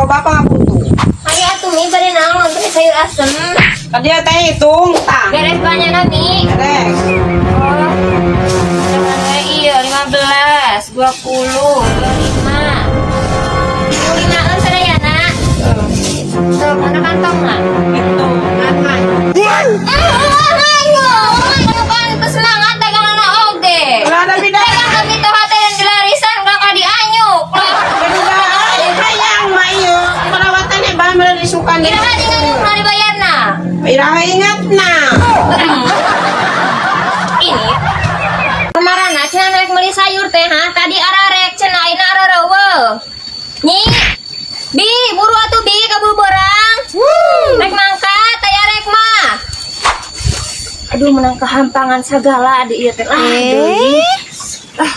Loba pangabutuh. Ayo atuh, Mi, bade naon teh sayur asem? Tadi ya teh hitung tah. Beres banyak na, Mi. Beres. Oh. Iya, 15, 20, 25. 25 sadayana. Tuh, mana kantongna? Itu. Nah, Ayo, semangat dagangan oge. Ulah ada beda. Dagang kami tuh hati yang dilarisan gak dianyuk. Beda hayang mah ieu. Perawatan ya bahan bener disukan. Iraha di nganyuk na dibayarna. Iraha ingat nah. Ini kamarana cenah rek meuli sayur teh, ha? Tadi ararek cenah, ayeuna arareuweuh. Nyi, Bi, buru atuh, Bi, kaburu borang. Rek mangkat, aya rek mah. Aduh, menang kehampangan segala di ieu teh. Ah, deui. Ah,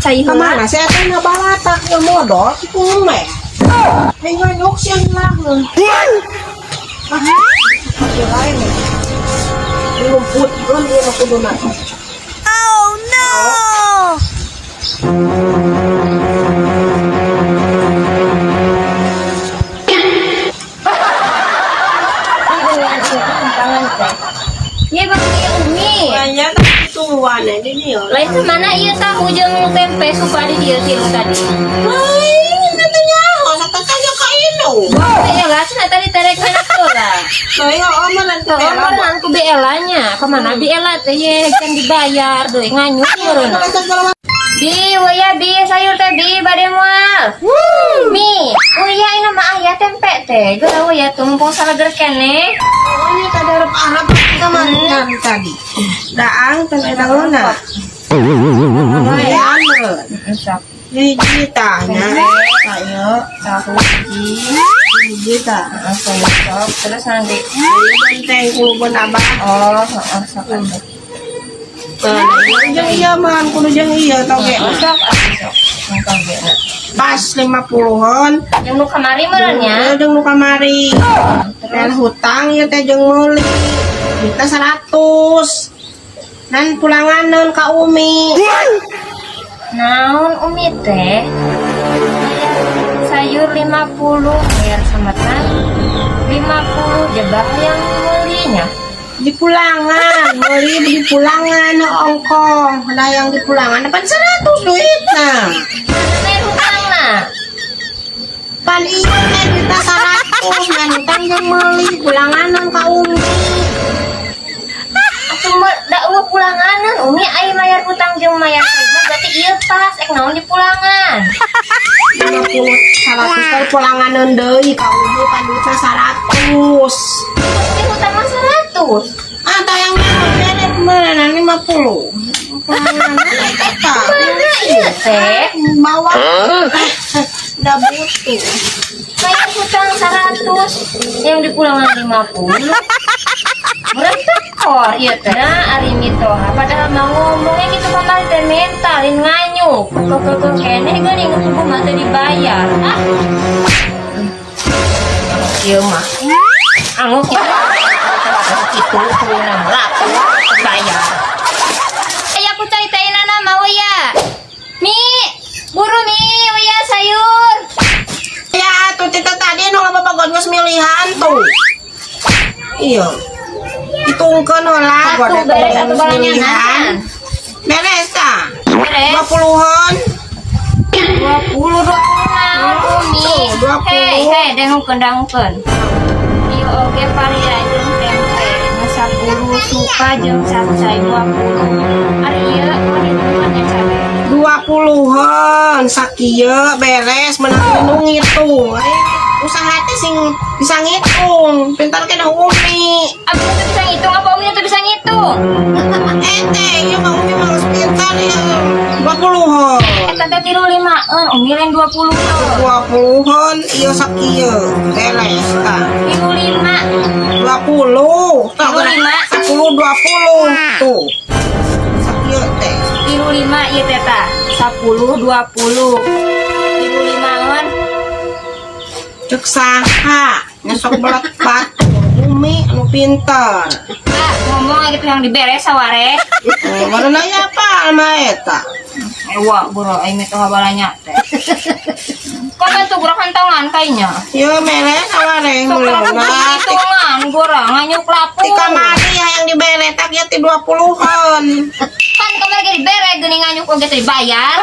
cai heula. Kemana sih eta ngabalatak ya modal kitu meh. Aing nganyuk sih lah. Ah, ieu lain nih. Ngumput kan ieu mah kuduna. Oh no! Kehampangan teh. Ieu bang ieu Umi. Banyak tapi tungguan ini nih ya. Lain kemana ieu tahu jeung tempe supa di dieu tilu tadi? Lain katanya, sok tanya ka inu. Bela cenah tadi terek anak heula. Lain oh mana Oh, berenang ku Bella-nya. Kemana Bella teh ye can dibayar deui nganyuk meureun. Bi, waya bi sayur teh, Bi, bade moal. Mi, oh iya, ini mah aya tempe teh. Geura waya tuh mumpung salager keneh. Oh, ini tadi arep arep kemarin tadi. Daang teh eta heula. Lumayan meureun. Sok. Hiji tanya. Ayo, Tahu hiji, hiji tah. Sok sok. Terus nanti Benteng kulubun abah. Oh, heeh, sok atuh. Nah, jeung iya mah kudu jeung iya toge. Sok atuh sok. Yang toge na. Pas 50-an. Yang nu kamari meureun nya. Jeung nu kamari. Dan hutang ieu teh jeung meuli. Kita 100. Dan pulangan ka Umi. Naon Umi teh? Sayur 50 bayar sama tan 50 jebak yang belinya. Di pulangan, meuli di pulangan ongkong. Lah yang di pulangan dapat 100 duit nah. Bayar hutang nah. Pan iya teh duitna 100 dan hutang jeung meuli pulanganan ka Umi. Atuh mah da eueuh pulanganan Umi, ai mayar hutang jeung mayar sayur mah berarti ieu pas ek naon di pulangan. 50 100 teh pulanganan deui ka Umi pan duitna 100. Tapi hutang mah 100. Ah, tayang bere mana 50. Pulanganan eta. Mana ieu teh? Bawa. Udah butuh. Bayar hutang 100 yang di pulangan 50. Berentekor ieu teh. Nah, ari mitoha padahal mah ngomongnya gitu kamari teh mental lain nganyuk. Kok keneh geuning kudu mah teu dibayar. Ah. Ieu mah. Anguk ya. Kitu kuduna laku bayar. Aya ku cai teh nana mau ya. Mi, buru Mi, waya sayur. Ya, tuh tita tadi nu bapak geus milihan tuh. Iya. Hitungkeun heula. Atuh beres atuh balanyanan. Beres tah. Beres. 20-an. 20 20 naon Umi? Tuh, 20. Hei, hei, dangukeun dangukeun. Ieu oge paria jeung tempe. Nu 10 suka jeung capcay 20. Ari ieu mah hitungannya cabe. 20-an sakieu beres menang nu ngitung. Usaha teh sing bisa ngitung. Pintar kena Umi. Abi tuh bisa ngitung apa Umi tuh bisa ngitung? Ente, ieu mah Umi mah geus pintar ya. 20-an. Eta teh tilu limaan, Umi lain 20. 20-an ieu sakieu. Beres tah. Tilu lima. 20. Tah, 25. 10 20 tuh. Sakieu teh. Tilu lima ieu teh tah. 10 20. Tilu limaan. Cek saha nyesok belet batu. Umi anu pintar. Ah, ngomong gitu yang dibere saware. Oh, mana nanya apa sama eta? Ewa, bro, aing mah tuh balanya teh. Kok bantu gura kantongan kayaknya. Yo mere saware Sok mulai. hitungan gura nganyuk lapu. Ti kamari yang dibere tak ya ti 20-an. Kan kamari ge dibere geuning nganyuk oge teh dibayar.